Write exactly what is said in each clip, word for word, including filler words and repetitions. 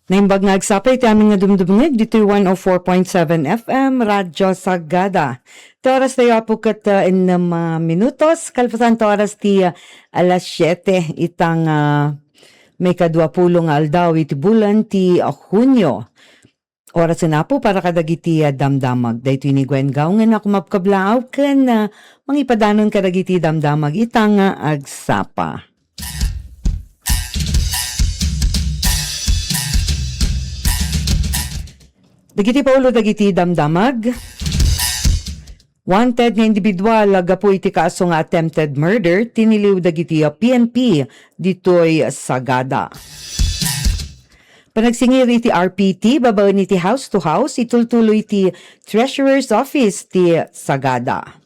Naimbag nga agsapa iti amin nga dumdumngeg ditoy one oh four point seven F M Radyo Sagada. Ti oras tayo, Apo, ket, ah, ennem a minutos. Kalpasan ti oras ti, ah, alas siete, itang, ah, maikadua pulo nga aldaw iti bulan ti, ah, Hunio. Orasen, Apo, para kadagiti, ah, damdamag. Daytoy ni Gwen Gaungen a kumabkablaaw ken, ah, mangipadanon kadagiti damdamag ita nga agsapa. Dagiti paulo dagiti damdamag. Wanted nga individual a gapu iti kaso nga attempted murder, tiniliw dagiti P N P ditoy Sagada. Panagsingir iti R P T babaen iti house to house, itultuloy ti Treasurer's Office ti Sagada.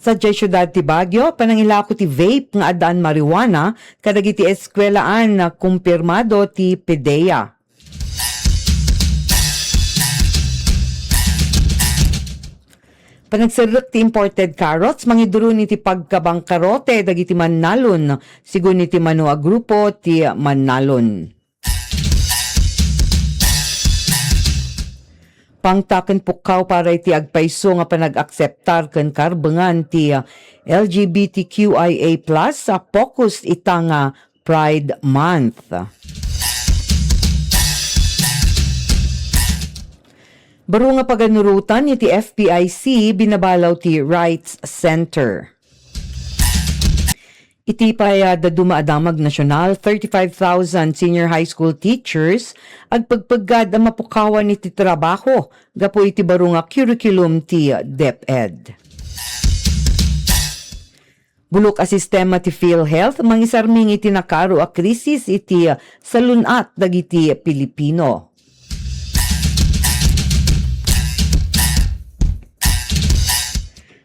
Sadiay siudad ti Baguio, panangilako ti vape nga addaan marijuana kadagiti eskuelaan, kumpirmado ti PDEA. Panagserrek ti imported carrots, mangidurun iti pagkabangkarote dagiti mannalon, sigun iti mano a grupo ti mannalon. Pangta ken pukkaw para iti agpayso nga panag-akseptar ken karbengan ti L G B T Q I A plus a focus ita nga Pride Month. Baro nga paganurotan iti F P I C, binabalaw ti Rights Center. Iti pay a dadduma a Damag Nasional, thirty-five thousand senior high school teachers agpegpeggad a mapukawan iti trabaho gapu iti baro nga curriculum ti DepEd. Bulok a sistema ti PhilHealth mangisarming iti nakaro a krisis iti salun-at dagiti Pilipino.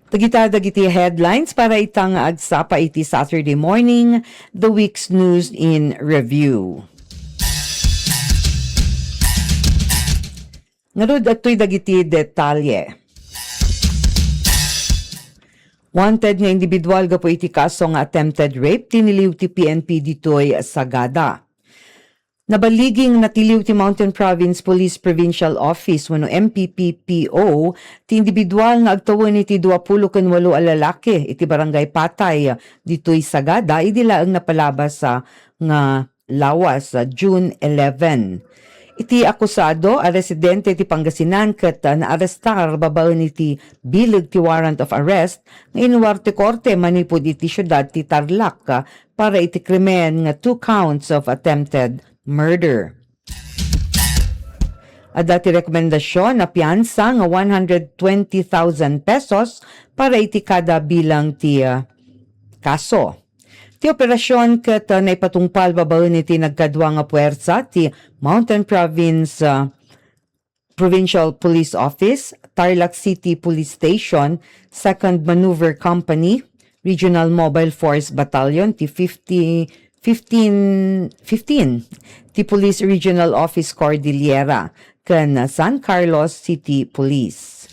Dagita dagiti headlines para ita nga agsapa iti Saturday morning, the week's news in review. Ngarud, adtoy dagiti detalye. Wanted nga individual gapu iti kaso nga attempted rape, tiniliw ti P N P ditoy Sagada. Naballigi nga natiliw ti Mountain Province Police Provincial Office wenno M P P P O ti individual nga agtawen iti dua pulo ken walo a lalaki iti Barangay Patay ditoy Sagada idi laeng napalabas, ah, nga lawas, ah, June eleven. Iti akusado a residente ti Pangasinan ket, ah, naarestar babaen iti bileg ti warrant of arrest nga inuar ti korte manipud iti siudad ti Tarlac, ah, para iti krimen nga two counts of attempted murder. Adda ti rekomendasion a piansa nga one hundred twenty thousand pesos para iti kada bilang ti, ah, kaso. Ti operasion ket, ah, naipatungpal babaen iti nagkadua nga puwersa ti Mountain Province, ah, Provincial Police Office, Tarlac City Police Station, Second Maneuver Company, Regional Mobile Force Battalion, ti fifty, fifteen, fifteen, ti Police Regional Office Cordillera, ken San Carlos City Police.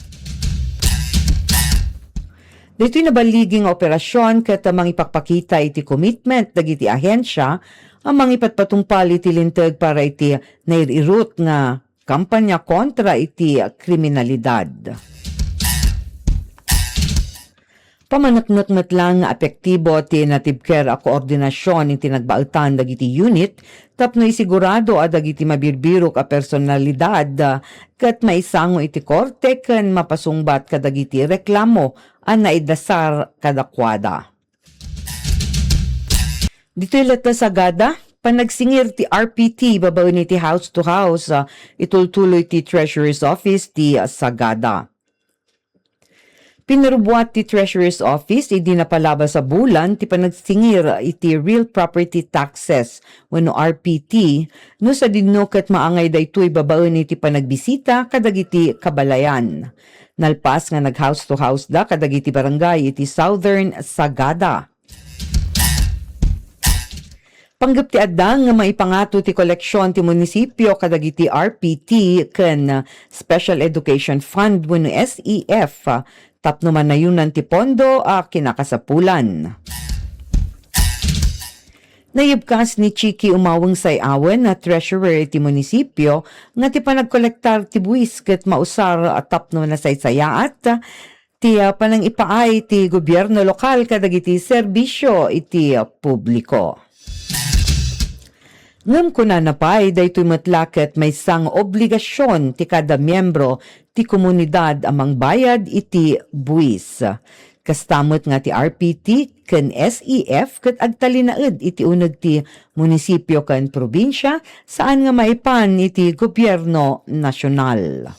Daytoy naballigi nga operasion ket mangipakpakita iti commitment dagiti ahensia a mangipatpatungpal iti linteg para iti nairirut nga kampanya kontra iti kriminalidad. Pamaneknek met lang nga epektibo ti natibker a koordinasion iti nagbaetan dagiti unit tapno isigurado a dagiti mabirbirok a personalidad ket maisango iti korte ken mapasungbat kadagiti reklamo a naidasar kadakuada. Ditoy latta Sagada, panagsingir ti R P T babaen iti house to house, ah, itultuloy ti Treasurer's Office ti, ah, Sagada. Pinarubbuat ti Treasurer's Office idi napalabas a bulan ti panagsingir iti real property taxes wenno R P T no sadino ket maangay daytoy babaen iti panagbisita kadagiti kabalayan. Nalpas nga nag-house to house da kadagiti barangay iti Southern Sagada. Panggep ti adda nga maipangato ti koleksion ti munisipio kadagiti R P T ken Special Education Fund wenno S E F tapno manayonan ti pondo a kinakasapulan. Nayebkas ni Chiki Umaweng Sayawen a treasurer iti munisipio nga ti panagkolektar ti buwis ket mausar a tapno nasaysayaat ti, ah, panangipaay ti gobierno lokal kadagiti serbisio iti publiko. Ngem kunana pay, daytoy met la ket maysa nga obligasion ti kada miembro ti komunidad a mangbayad iti buwis. Kasta met nga ti R P T ken S E F ket agtalinaed iti uneg ti munisipio ken probinsia, saan nga maipan iti gobierno nasional.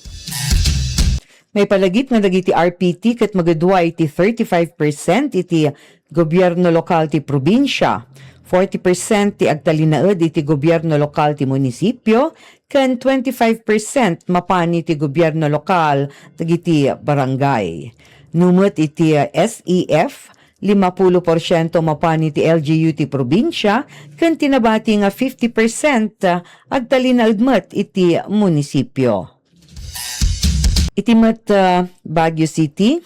Maipalagip nga dagiti R P T ket magudua iti thirty-five percent iti gobierno lokal ti probinsia, forty percent ti agtalinaed iti gobierno lokal ti munisipio, ken twenty-five percent mapan iti gobierno lokal dagiti barangay. No met iti S E F, limapulo porsiento mapan iti L G U ti probinsia, ken ti nabati nga fifty percent agtalinaed met iti munisipio. Iti met, ah, Baguio City,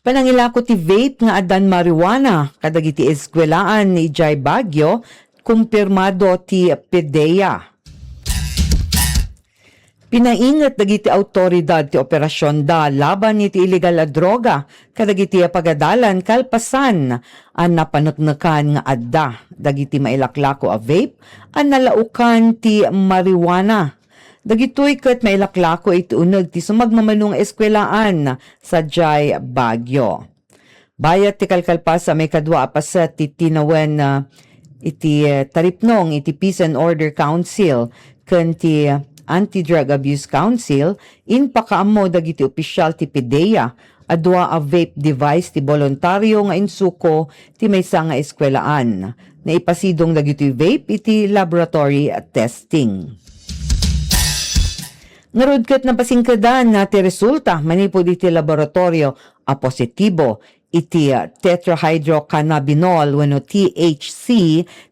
panangilako ti vape nga addan marijuana kadagiti eskuelaan idiay Baguio, kumpirmado ti PDEA. Pinainget dagiti awtoridad ti operasionda laban iti illegal a droga kadagiti pagadalan kalpasan a napaneknekan nga adda dagiti mailaklako a vape a nalaokan ti marijuana. Dagitoy ket mailaklako iti uneg ti sumagmamano nga eskuelaan sadiay Baguio. Bayat ti kalkalpas a maikadua a paset ti tinawen, ah, iti, eh, taripnong iti Peace and Order Council ken ti Anti-Drug Abuse Council, impakaammo dagiti opisial ti PDEA a dua a vape device ti boluntario nga insuko ti maysa nga eskuelaan. Naipasidong dagitoy vape iti laboratory testing. Ngarud ket napasingkedan ti resulta manipud iti laboratorio a positibo iti tetrahydrocannabinol wenno T H C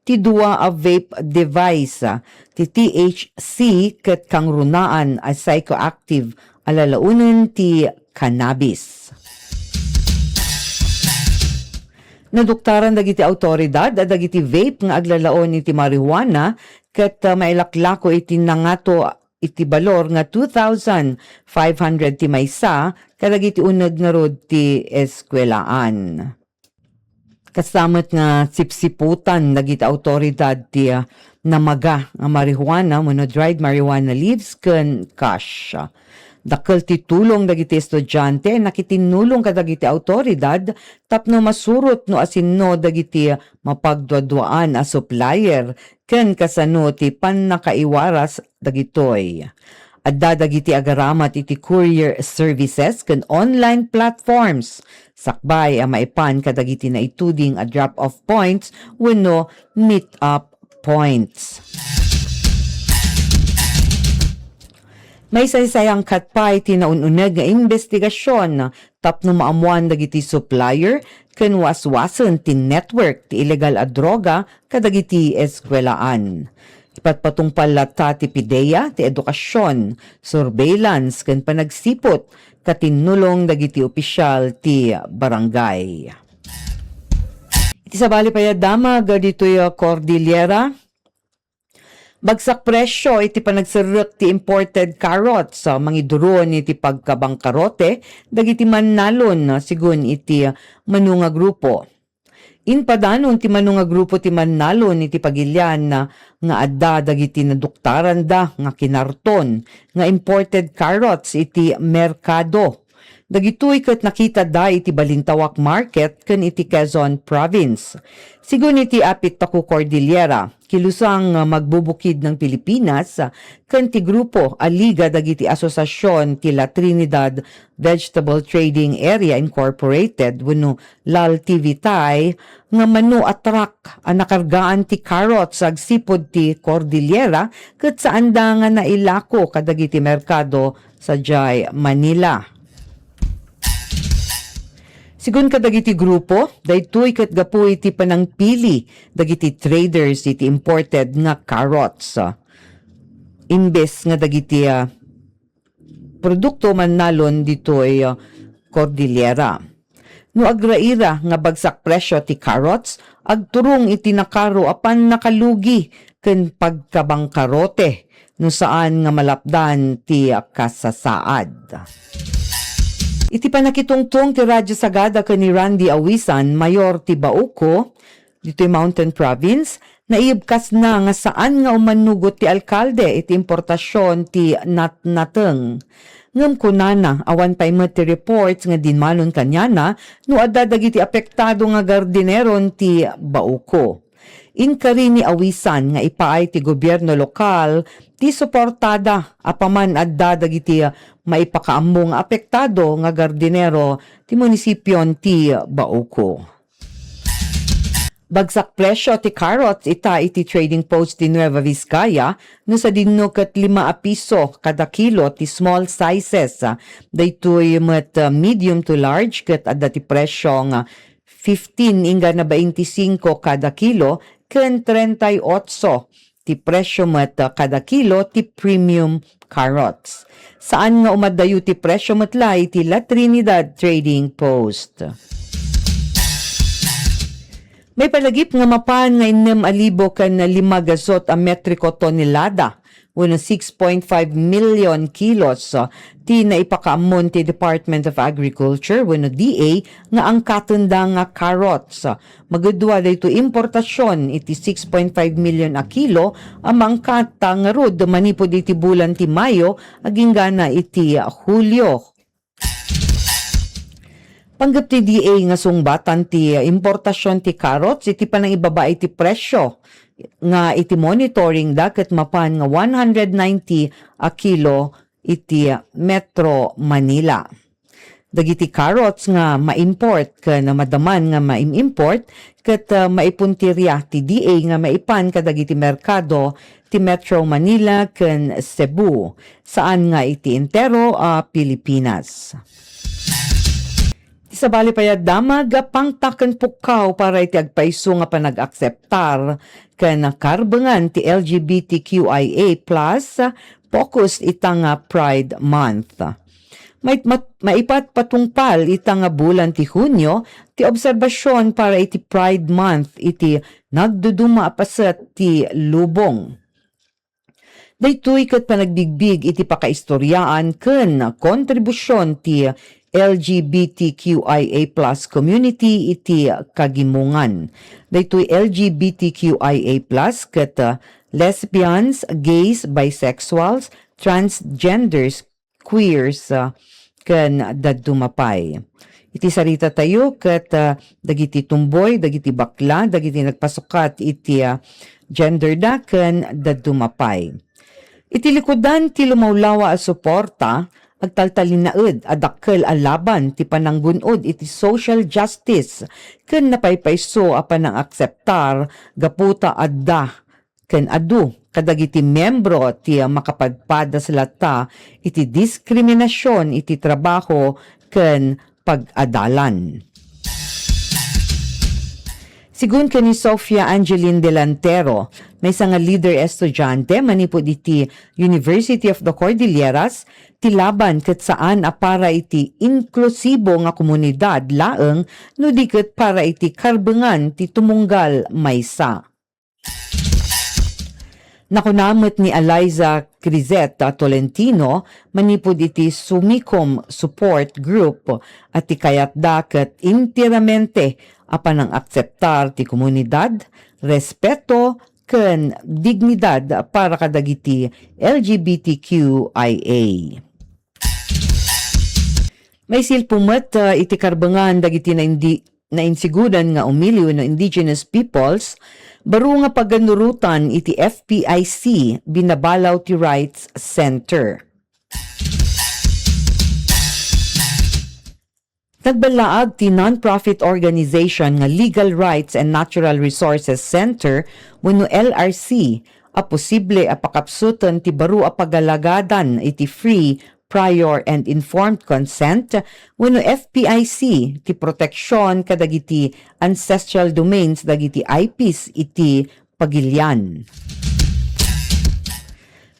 ti dua a vape device. Ti T H C ket kangrunaan a psychoactive a lalaonen ti cannabis. Naduktaran dagiti awtoridad a dagiti vape nga aglalaon iti marijuana ket, ah, mailaklako iti nangato iti balor nga two thousand five hundred ti maysa kadagiti uneg ngarud ti eskuelaan. Kasta met nga sipsiputan dagiti awtoridad ti, ah, namaga nga marijuana wenno dried marijuana leaves ken cash. Dakkel ti tulong dagiti estudiante a nakitinnulong kadagiti awtoridad tapno masurot no asinno dagiti mapagduaduaan a supplier ken kasano ti pannakaiwaras dagitoy. Adda dagiti agaramat iti courier services ken online platforms sakbay a maipan kadagiti naituding a drop-off points wenno meet-up points. Maisaysayangkat pay ti naun-uneg nga imbestigasion tapno maammoan dagiti supplier ken waswasen ti network ti illegal a droga kadagiti eskuelaan. Ipatpatungpal latta ti PDEA ti edukasion, surveillance, ken panagsiput katinnulong dagiti opisial ti barangay. Iti sabali pay a damag ditoy Cordillera, bagsak presio iti panagserrek ti imported carrots, ah, mangiduron iti pagkabangkarote dagiti mannalon, ah, sigun iti, ah, mano nga grupo. Impadanon ti mano nga grupo ti mannalon iti pagilian, ah, nga adda dagiti naduktaranda nga kinarton nga imported carrots iti merkado. Dagitoy ket nakitada iti Balintawak Market ken iti Quezon Province. Sigun iti Apit Taku Cordillera, Kilusang Magbubukid ng Pilipinas, ken ti grupo a Liga dagiti Asosiasion ti La Trinidad Vegetable Trading Area Incorporated wenno LALTVTAI nga mano a truck a nakargaan ti carrots agsipud ti Cordillera ket saanda nga nailako kadagiti merkado sadiay Manila. Sigun kadagiti grupo, daytoy ket gapu iti panangpili dagiti traders iti imported nga carrots, ah, imbes nga dagiti, ah, produkto mannalon ditoy, ah, Cordillera. No agraira nga bagsak presyo ti carrots, agturong iti nakaro a pannakalugi ken pagkabangkarote no saan nga malapdan ti kasasaad. Iti pannakitungtong ti Radyo Sagada ken ni Randy Awisan, mayor ti Bauco, ditoy Mountain Province, naibkasna nga saan nga umanugot ti alkalde iti importasion ti natnateng. Ngem kunana, awan pay met ti reports nga dinmanon kaniana no adda dagiti apektado nga gardineron ti Bauco. Inkari ni Awisan nga ipaay ti gobierno lokal ti suportada apaman adda dagiti maipakaammo nga apektado nga gardinero ti munisipion ti Bauco. Bagsak presyo ti carrots ita iti trading post ti Nueva Vizcaya, no sadinno ket lima a piso kada kilo ti small sizes. Daytoy met, uh, medium to large ket adda ti presyo nga fifteen inggana baintisinko kada kilo ken treinta y ocho ti presyo met kada kilo ti premium carrots. Saan nga umaddayo ti presyo met la iti La Trinidad Trading Post. Maipalagip nga mapan nga innem a libo ken lima gasot a metriko tonelada wenno six point five million kilos ti naipakaammon ti Department of Agriculture wenno D A nga angkatenda nga carrots. Magedua daytoy importasion iti six point five million a kilo a maangkat ngarud manipud iti bulan ti Mayo agingga na iti Hulio. Panggep ti D A nga sungbatan ti importasion ti carrots iti panangibaba iti presyo nga iti monitoring da ket mapan nga one hundred ninety a kilo iti Metro Manila. Dagiti carrots nga ma-import ken madaman nga maim-import ket, ah, maipuntiria ti D A nga maipan kadagiti merkado ti Metro Manila ken Cebu, saan nga iti entero a Pilipinas. Ti sabali pay a damag, pangta ken pukkaw para iti agpayso nga panag-akseptar ken karbengan ti L G B T Q I A plus focus ita nga Pride Month. Mait-, mat-, maipatpatungpal ita nga bulan ti Hunio ti obserbasion para iti Pride Month iti nagduduma a paset ti lubong. Daytoy ket panagbigbig iti pakaistoriaan ken kontribusion ti L G B T Q I A plus community iti kagimongan. Daytoy L G B T Q I A plus ket, uh, lesbians, gays, bisexuals, transgenders, queers, ah, ken dadduma pay. Iti saritatayo ket, ah, dagiti tumboy, dagiti bakla, dagiti nagpasukat iti, ah, genderda ken dadduma pay. Iti likudan ti lumawlawa a suporta, agtaltalinaed a dakkel a laban ti pananggun-od iti social justice ken napaypayso a panangakseptar gapu ta adda ken adu kadagiti miembro ti makapadpadas latta iti diskriminasion iti trabaho ken pag-adalan. Sigun ken ni Sofia Angeline Delantero, maysa nga leader estudiante manipud iti University of the Cordilleras, ti laban ket saan a para iti inklusibo nga komunidad laeng no di ket para iti karbengan ti tumunggal maysa. Nakuna met ni Eliza Crizet Tolentino manipud iti Sumicom Support Group a ti kayatda ket enteramente a panangakseptar ti komunidad, respeto, ken dignidad para kadagiti L G B T Q I A. Maisilpo met, ah, iti karbengan dagiti naindi-, nainsigudan nga umili wenno indigenous peoples, baro nga paganurotan iti F P I C, Binabalaw ti Rights Center. Nagballaag ti non-profit organization nga Legal Rights and Natural Resources Center wenno L R C a posible a pakapsuten ti baro a pagalagadan iti free, prior, and informed consent wenno F P I C ti proteksion kadagiti ancestral domains dagiti I Ps iti pagilian.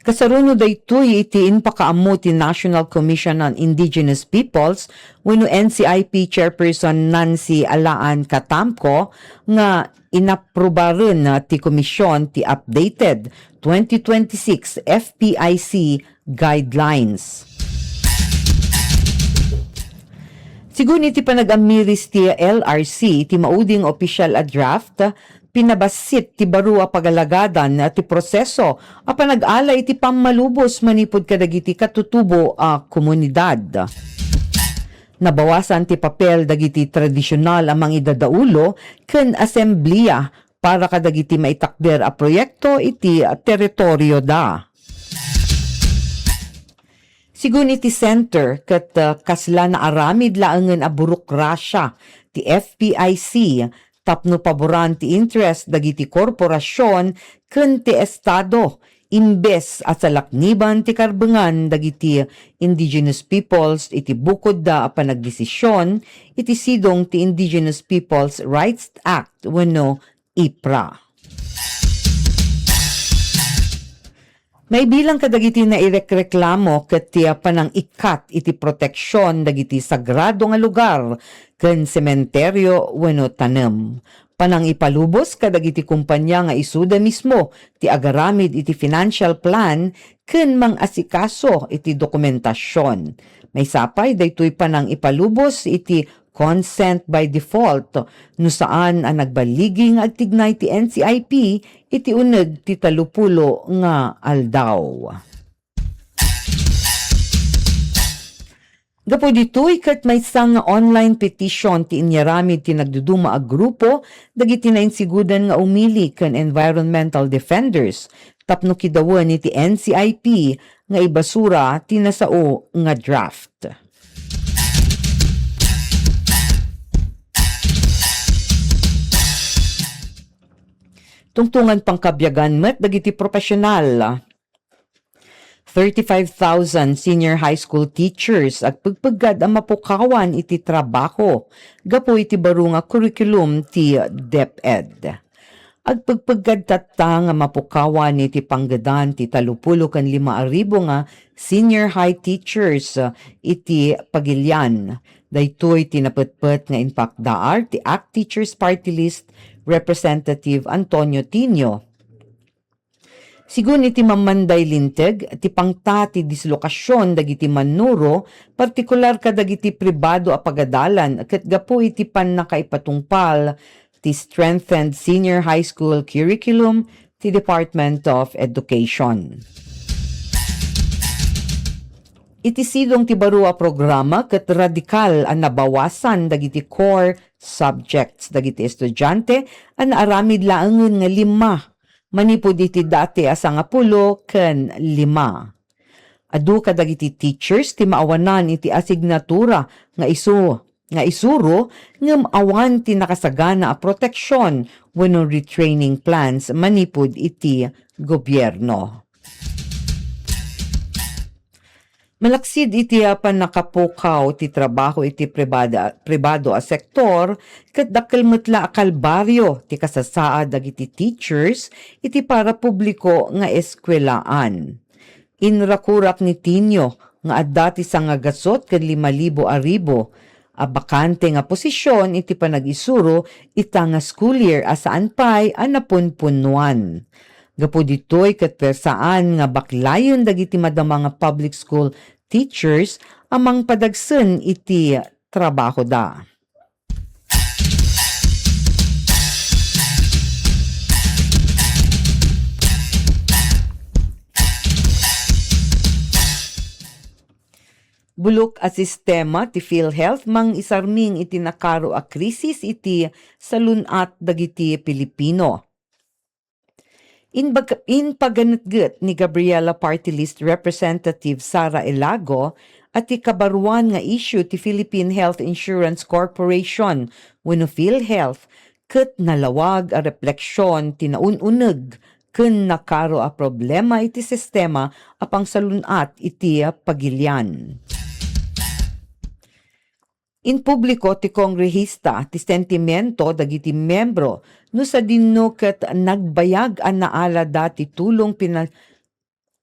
Kasaruno daytoy iti impakaammo ti National Commission on Indigenous Peoples wenno N C I P Chairperson Nancy Alaan Catamco nga inaprobaren ti komisyon ti updated twenty twenty-six F P I C guidelines. Sigun iti panag-amiris ti L R C, ti maudi nga opisyal a draft, pinabassit ti baro a pagalagadan ti proseso a panag-ala iti pammalubos manipud kadagiti katutubo a komunidad. Nabawasan ti papel dagiti tradisyonal a mangidadaulo ken asemblea para kadagiti maitakder a proyekto iti teritorioda. Sigun iti center, ket, ah, kasla naaramid laengen a burokrasia ti F P I C tapno paboran ti interes dagiti korporasion ken ti estado, imbes a salakniban ti karbengan dagiti indigenous peoples iti bukodda a panagdesision iti sidong ti Indigenous Peoples' Rights Act wenno IPRA. Maibilang kadagiti nairekreklamo ket ti panang-ikkat iti proteksion dagiti sagrado nga lugar ken sementerio wenno tanem. Panangipalubos kadagiti kompania nga isuda mismo ti agaramid iti financial plan ken mangasikaso iti dokumentasion. Maysa pay daytoy panangipalubos iti consent by default no saan a nagballigi nga agtignay ti N C I P iti uneg ti tallopulo nga aldaw. Gapu ditoy ket maysa nga online petition ti inyaramid ti nagduduma a grupo dagiti nainsigodan nga umili ken environmental defenders tapno kidawen iti N C I P nga ibasura ti nasao nga draft. Tungtongan pangkabiagan met dagiti profesional. Thirty-five thousand senior high school teachers agpegpeggad a mapukawan iti trabaho gapu iti baro nga curriculum ti DepEd. Agpegpeggad tatta nga mapukawan iti panggedan ti tallopulo ken lima a ribu nga senior high teachers, uh, iti Pagilian. Daytoy ti napetpet nga impakdaar ti ACT Teachers Party List Representative Antonio Tinio. Sigun iti mammanday linteg, ti pangta ti dislokasion dagiti mannuro, partikular kadagiti pribado a pagadalan ket gapu iti pannakaipatungpal ti Strengthened Senior High School Curriculum ti Department of Education. Iti sidong ti baro a programa ket radikal a nabawasan dagiti core subjects dagiti estudiante a naaramid laengen nga lima manipud iti dati a sangapulo ken lima. Adu kadagiti teachers ti maawanan iti asignatura nga isu-, nga isuro ngem awan ti nakasagana a proteksion wenno retraining plans manipud iti gobierno. Malaksid iti, ah, pannakapukaw ti trabaho iti pribada-, pribado a sektor, ket dakkel met la a kalbario ti kasasaad dagiti teachers iti parapubliko nga eskuelaan. Inrakurak ni Tinio nga adda ti sangagasut ken lima libo a ribu a bakante nga posision iti panag-isuro ita nga school year a saan pay a napunpunnuan. Gapu ditoy ket persaan nga baklayen dagiti madama nga public school teachers a mangpadagsen iti trabahoda. Bulok a sistema ti PhilHealth mangisarming iti nakaro a krisis iti salun-at dagiti Pilipino. Inbag-, inpaganetget ni Gabriela Party List Representative Sara Elago a ti kabaruan nga issue ti Philippine Health Insurance Corporation wenno PhilHealth ket nalawag a refleksion ti naun-uneg ken nakaro a problema iti sistema a pangsalun-at iti Pagilian. Inpubliko ti kongrehista ti sentimento dagiti membro no sadino ket nagbayag a naalada ti tulong pina-,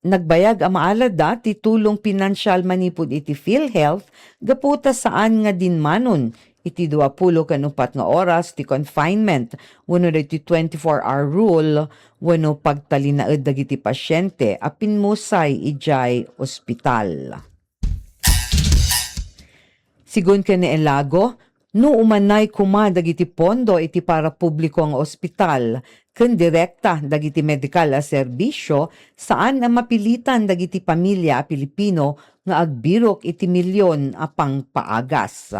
nagbayag a maaladda ti tulong pinansial manipud iti PhilHealth gapu ta saan nga dinmanon iti dua pulo ken uppat nga oras ti confinement wenno dagiti twenty-four hour rule wenno pagtalinaed dagiti pasiente a pinmusay idiay ospital. Sigun ken ni Elago, no umanay koma dagiti pondo iti parapubliko nga ospital ken direkta dagiti medikal a serbisio, saan a mapilitan dagiti pamilia a Pilipino nga agbirok iti milyon a pangpaagas.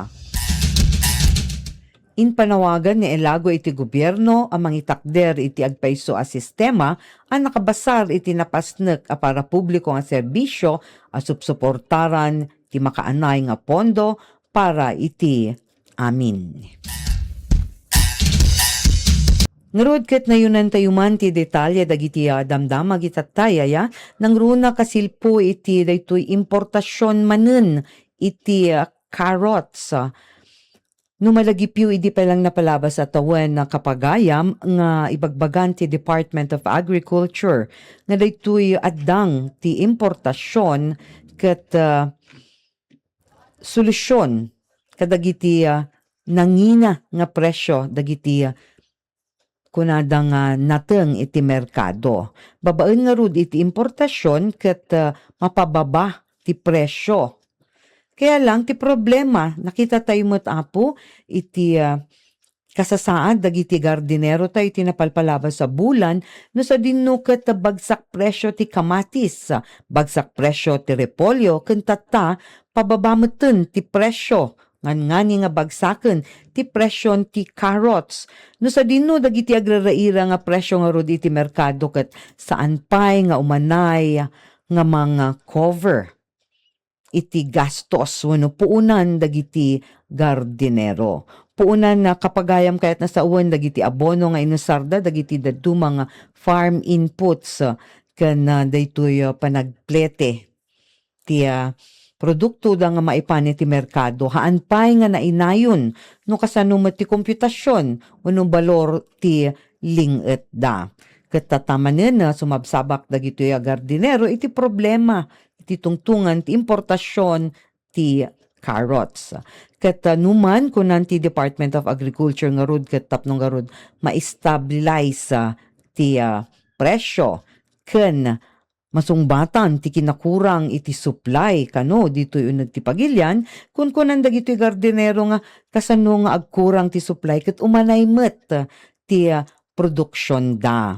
Impanawagan ni Elago iti gobierno a mangitakder iti agpayso a sistema a nakabasar iti napasnek a parapubliko nga serbisio a supsuportaran ti makaanay nga pondo para iti amin. Ngarud ket nayunantayo man ti detalye dagiti, ah, damdamag itattay aya, nangruna kasilpo iti daytoy importasion manen iti, ah, carrots, ah, no malagipyo idi pay lang napalabas a tawen a kapagayam nga ibagbagan ti Department of Agriculture nga daytoy addang ti importasion ket, ah, solusion kadagiti, ah, nangina nga presyo dagiti, ah, kunada nga nateng iti merkado. Babaen ngarud iti importasion ket, ah, mapababa ti presyo. Kaya lang ti problema, nakitatayo met, Apo, iti, ah, kasasaad dagiti gardinero tayo iti napalpalabas a bulan no sadino ket bagsak presyo ti kamatis, bagsak presyo ti repolyo, ken tatta, pababa metten ti presyo nganngani nga bagsaken ti presion ti carrots. No sadino dagiti agraraira nga presyo ngarud iti merkado ket saan pay nga umanay nga manga-cover iti gastos wenno puonan dagiti gardinero. Puonan a kapagayam kayat nasawen dagiti abono nga inusarda dagiti dadduma nga farm inputs ken, ah, daytoy, ah, panagplete ti, ah, produktoda nga maipan iti merkado. Haan pay nga nainayon no kasano met ti komputasion wenno balor ti ling-etda. Ket tatta manen, ah, sumabsabak dagitoy a gardinero iti problema iti tungtungan ti importasion ti carrots. Ket, ah, numan kunan ti Department of Agriculture ngarud ket tapno ngarud ma-stabilize, ah, ti, ah, presyo ken masungbatan ti kinakurang iti supply kano ditoy uneg ti pagilian, kunkunan dagitoy gardinero nga kasano nga agkurang ti supply ket umanay met ti, ah, produksionda.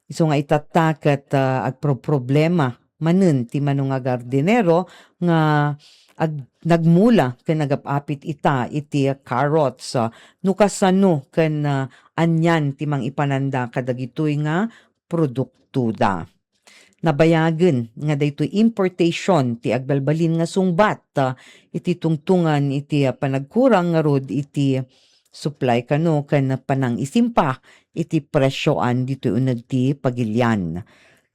Isu nga itatta ket, ah, agproproblema manen ti mano nga gardinero nga ag-, nagmula ken nagap-apit ita iti carrots, ah, no kasano ken, ah, anian ti mangipananda kadagitoy nga produktoda. Nabayagen nga daytoy importation ti agbalbalin nga sungbat, ah, iti tungtungan iti, ah, panagkurang ngarud iti supply kano ken panangisimpa iti presioan ditoy uneg ti pagilian.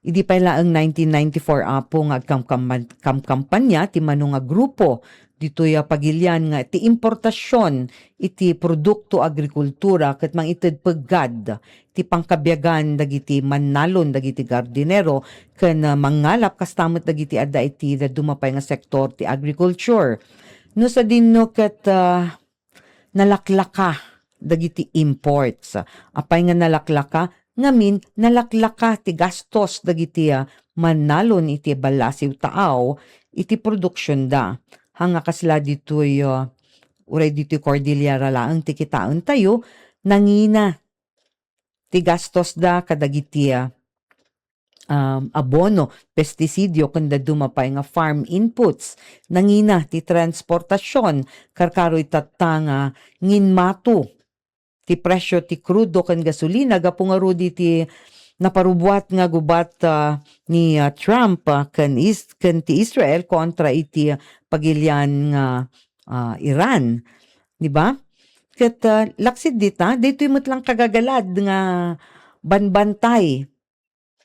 Idi pay laeng nineteen ninety-four, Apo, nga agkamkampan-, kamkampanya ti mano nga grupo ditoy a pagilian nga ti importasion iti produkto agrikultura ket mangited peggad ti pangkabiagan dagiti mannalon dagiti gardinero ken, ah, mangngalap kasta met dagiti adda iti dadduma pay nga sektor ti agriculture. No sadino ket, ah, nalaklaka dagiti imports. Apay nga nalaklaka? Ngamin, nalaklaka ti gastos dagiti, ah, mannalon iti ballasiw taaw iti produksionda. Haan nga kasla ditoy, ah, uray ditoy Cordillera laeng ti kitaentayo, nangina ti gastosda kadagiti, ah, um, abono, pestisidio, ken dadduma pay nga farm inputs. Nangina ti transportasion, karkaro itatta nga nginmato ti presio ti krudo ken gasolina gapu ngarud iti naparubuat nga gubat, ah, ni, ah, Trump, ah, ken Is-, ken ti Israel kontra iti, ah, pagilian nga, ah, Iran. Di ba? Ket, ah, laksid dita, daytoy met lang kagagalad nga banbantay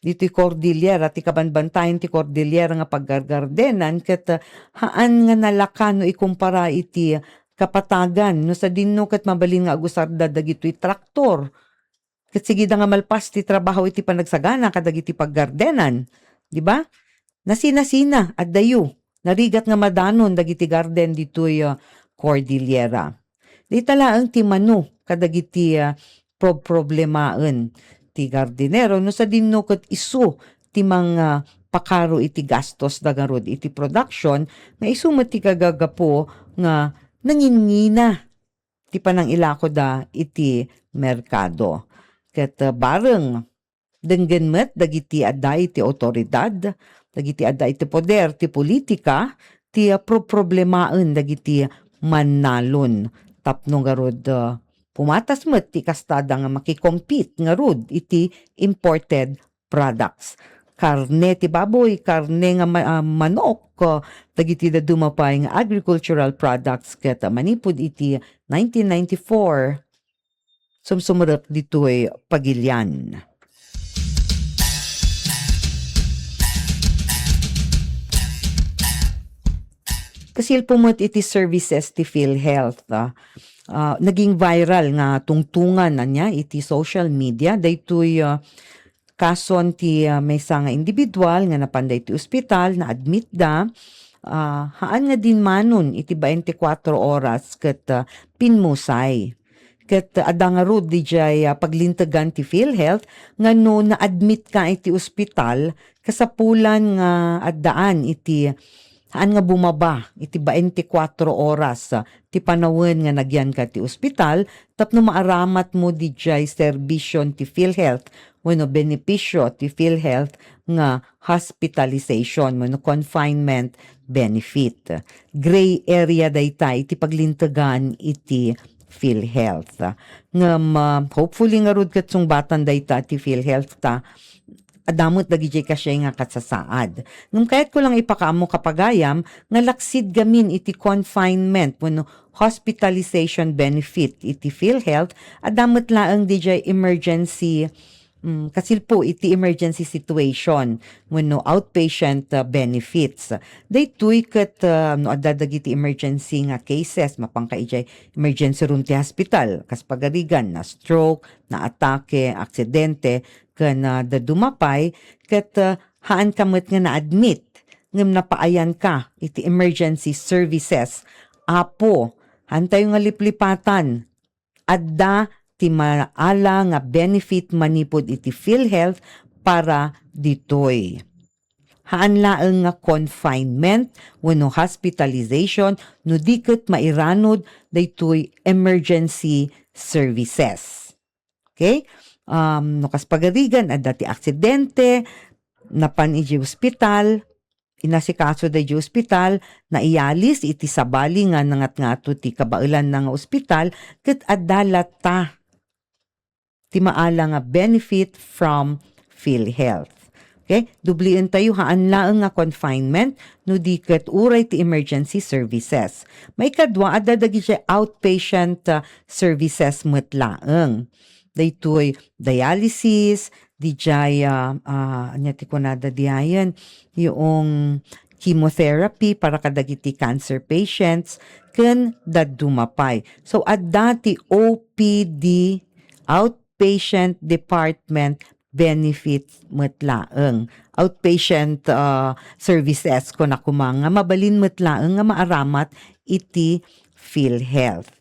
ditoy Cordillera, ti kabanbantayan ti Cordillera nga paggargardenan, ket, ah, haan nga nalaka no ikumpara iti kapatagan, no sadino ket mabalin nga agusarda dagitoy traktor. Ket sigida nga malpas ti trabaho iti panagsagana kadagiti paggardenan. Di ba? Nasinasina, addayo. Narigat nga madanon dagiti garden ditoy, ah, Cordillera. Dita laeng ti mano kadagiti, ah, prob-, problemaen ti gardinero no sadinno ket isu ti mangpakaro iti gastos da ngarud iti production nga isu met ti kagagapu nga nangingina ti panangilakoda iti merkado. Ket, ah, bareng denggen met dagiti adda iti awtoridad, dagiti adda iti poder ti politika, ti, ah, proproblemaen dagiti mannalon tapno ngarud, ah, pumatas met ti kastada nga makikompete ngarud iti imported products. Karne ti baboy, karne nga ma-, ah, manok, ah, dagiti dadduma pay nga agricultural products ket, ah, manipud iti nineteen ninety-four, sumsumrek ditoy pagilian. Kasilpo met iti services ti PhilHealth, ah, ah, naging viral nga tungtungan ania iti social media daytoy, ah, kason ti, ah, maysa nga individual nga napan daytoy ospital, na-admitda, ah, haan nga dinmanon iti baintikwatro oras ket, ah, pinmusay. Ket adda ngarud didiay, ah, paglintegan ti PhilHealth nga no na-admit ka iti ospital, kasapulan nga addaan iti, haan nga bumaba iti baintikwatro oras, ah, ti panawen nga nagyan ka ti ospital tapno maaramat mo didiay serbision ti PhilHealth wenno benepisio ti PhilHealth nga hospitalization wenno confinement benefit. Gray area dayta iti paglintegan iti PhilHealth. Ngem, ah, hopefully ngarud ket sungbatan dayta ti PhilHealth ta adda met dagiti kasiay nga kasasaad. Ngem kayatko lang ipakaammo, kapagayam, nga laksid gamin iti confinement wenno hospitalization benefit iti PhilHealth, adda met laeng didiay emergency, mm, kasilpo iti emergency situation wenno outpatient, ah, benefits. Daytoy ket, ah, no adda dagiti emergency nga cases, mapanka idiay emergency room ti hospital, kas pagarigan, na-stroke, naatake, aksidente, ken, ah, dadduma pay, ket, ah, haanka met nga na-admit, ngem napaayanka iti emergency services. Apo, haantayo nga liplipatan. Adda ti maala nga benefit manipud iti PhilHealth para ditoy. Haan laeng nga confinement wenno hospitalization no di ket mairanod daytoy emergency services. Okay? Um, no kas pagarigan, adda ti aksidente, napan idiay ospital, inasikaso daydiay ospital, naiyalis iti sabali nga nangatngato ti kabaelanna nga ospital, ket adda latta ti maala nga benefit from PhilHealth. Okay? Dublientayo, haan laeng nga confinement no di ket uray ti emergency services. Maikadua, adda dagiti outpatient, ah, services met laeng. Daytoy dialysis, didiay, ah, ah, ania ti kunada diayen, yung chemotherapy para kadagiti cancer patients, ken dadduma pay. So, adda ti O P D, outpatient department benefits met laeng. Outpatient, ah, services, kuna koma nga mabalin met laeng nga maaramat iti PhilHealth.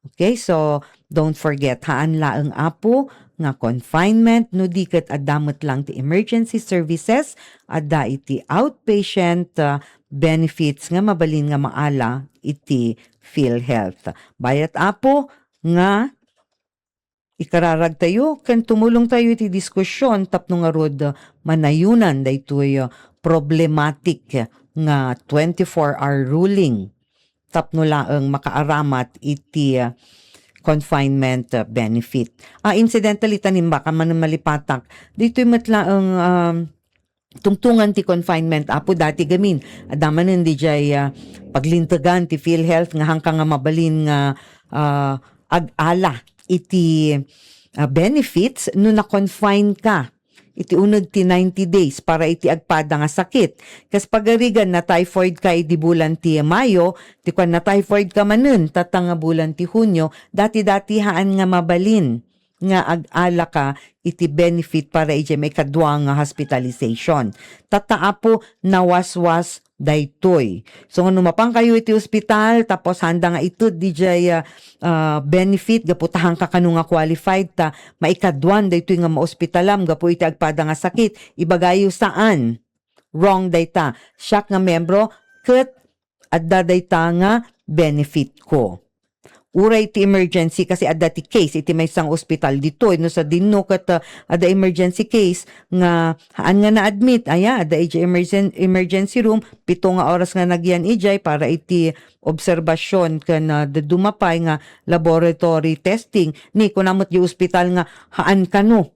Okay, so don't forget, haan laeng, Apo, nga confinement, no di ket adda met lang ti emergency services, adda iti outpatient, ah, benefits nga mabalin nga maala iti PhilHealth. Bayat, Apo, nga ikararagtayo ken tumulongtayo iti diskusyon tapno ngarud manayonan daytoy problematic nga twenty-four hour ruling tapno laeng makaaramat iti, ah, confinement, ah, benefit. Ah, incidentally, ta imbaka manen malipatak, ditoy met laeng, um, tungtungan ti confinement, Apo, dati gamin. Adda manen didiay, ah, paglintegan ti PhilHealth nga haanka nga mabalin nga, ah, ag-ala iti, ah, benefits no na-confine ka iti uneg ti ninety days para iti agpada nga sakit. Kas pagarigan, na-typhoid ka idi bulan ti Mayo, ti kuan, na-typhoid ka manen tatta nga bulan ti Hunio, dati-dati haan nga mabalin nga ag-alaka iti benefit para idiay maikadua nga hospitalization. Tatta, Apo, nawaswas daytoy. So, nga no mapankayo iti ospital, tapos haanda nga ited didiay, ah, ah, benefit, gapu ta haanka kano nga qualified, ta maikaduan daytoy nga maospitalam gapu iti agpada nga sakit, ibagayo saan. Wrong dayta. Siak nga membro, ket adda dayta nga benefit ko. Uray ti emergency kasi adda ti case iti maysa nga ospital ditoy, no sadino ket, ah, adda emergency case nga haan nga na-admit, aya, adda idiay emergen-, emergency room, pito nga oras nga nagyan idiay para iti obserbasion ken, ah, dadduma pay nga laboratory testing. Ni, kuna met di ospital nga haan kano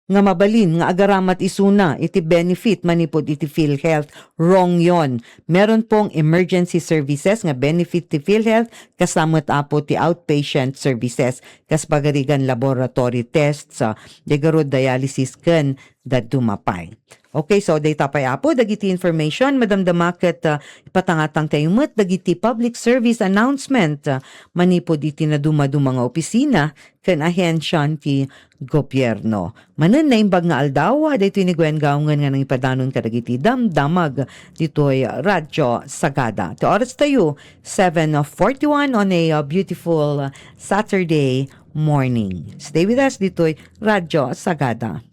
nga mabalin nga agaramat isuna iti benefit manipud iti PhilHealth. Wrong yon. Meron pong emergency services nga benefit ti PhilHealth, kasta met, Apo, ti outpatient services, kas pagarigan laboratory tests, ah, diay garud, dialysis, ken dadduma pay. Okay, so dayta pay, Apo, dagiti information, madamdama ket, ah, ipatangatangtayo met dagiti public service announcement, ah, manipud iti nadumaduma nga opisina ken ahensian ti gobierno. Manen naimbag nga aldaw, daytoy ni Gwen Gaungen nga nangipadanon kadagiti damdamag ditoy Radyo Sagada. Ti oras tayo, seven forty-one on a, uh, beautiful Saturday morning. Stay with us ditoy Radyo Sagada.